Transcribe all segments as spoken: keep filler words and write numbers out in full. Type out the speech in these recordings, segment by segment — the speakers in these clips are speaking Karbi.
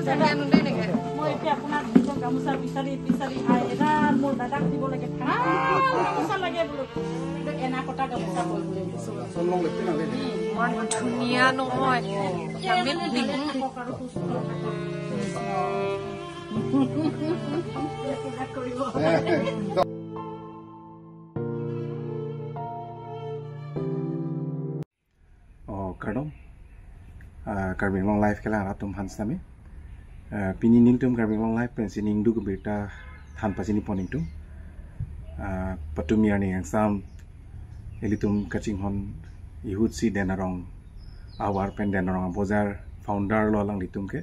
মই এতিয়া আপোনাক দুখন গামোচা বিচাৰি বিচাৰি আই, এবাৰ মোৰ দাদাক দিব লাগে, ভাল গামোচা লাগে বোলো। কিন্তু এনা কটা গামোচা বৈ বোলে দিছো। ইমান ধুনীয়া নহয়। Vitamin B. থাকক আৰু সুস্থ থাকক। এইবিলাক কৰিব। Oh, kardom. Ah, Karbi Anglong Live kelang atum aphan sitame. Ah, pini nelitum Karbi Anglong Live pensi ning duk birta than pachini pon nelitum. Ah, patumi arni angsam ilitum kachinghon ihut si Den Arong ahavar pen Den Arong abojar founder lo alanglitum ke.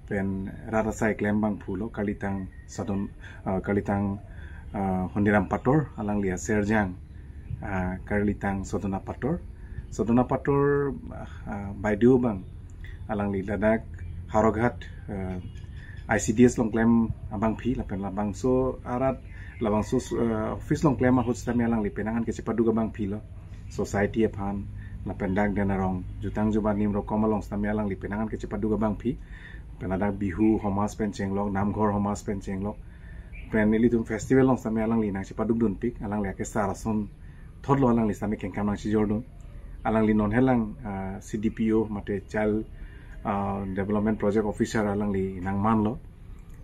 Pen rat asai klem abangphu lo, karlitang Sodon, ah, karlitang, ah, Hondiram Pator, alangli aserjang, ah, karlitang Sodona Pator. Sodona Pator, ah, ah, baideo abang, alangli ladak Howraghat, ah, I C D S along klem abangpi, lapen labangso arat, labangso, ah, office along klem ahut sitame alangli penang an kachepaduk abangpi lo. Society aphan, lapen dak Den Arong jutang jubat nim rokom along sitame alangli penang an kachepaduk abangpi. Pen ladak Bihu homas pen chenglok, Namghor homas pen chenglok. Pen ilitum festival along sitame alangli nangchepaduk dunpik, alangli akesar asonthot lo alangli sitame kengkam nangchejor dun. Alangli non helang, ah, C D P O mate Child, ah, Development Project Officer alangli nangman lo.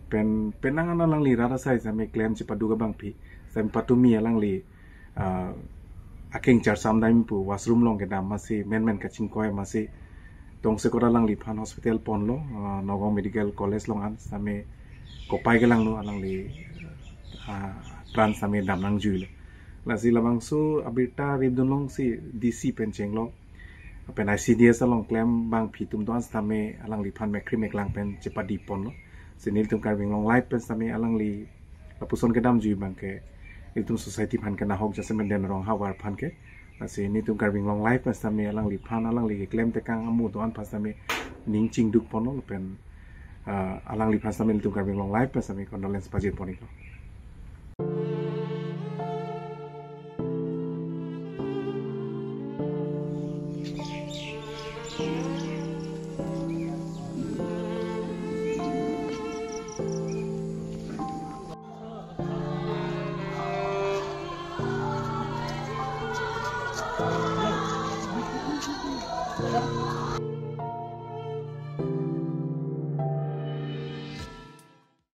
Pen, penang an alangli rat asai sitame klem chepaduk abangpi. Sitame patumi alangli, ah, akeng charsam dam pu washroom along kedam masi menmen kachingkoi masi tongsekot alangliphan hospital ponlo, ah, Nagaon Medical College along an sitame kopai kelanglo alangli, ah, pran sitame dam nangjuilo. Lasi labangso abirta rip dunlong si D C pen chenglok. Pen I C D S along klem abangpi atum do-an sitame alangliphan mekri meklang pen chepadi ponlo. Si nelitum Karbi Anglong Live pen sitame alangli lapuson kedamjui abang ke ilitum society aphan ke nahok jasemet Den Arong ahavar aphan ke. Lasi nelitum Karbi Anglong Live pen sitame alangliphan alangli keklem tekang amu do-an aphan sitame ning chingduk ponlo pen, ah, alangliphan sitame nelitum Karbi Anglong Live pen sitame condolence pajir pon iklo.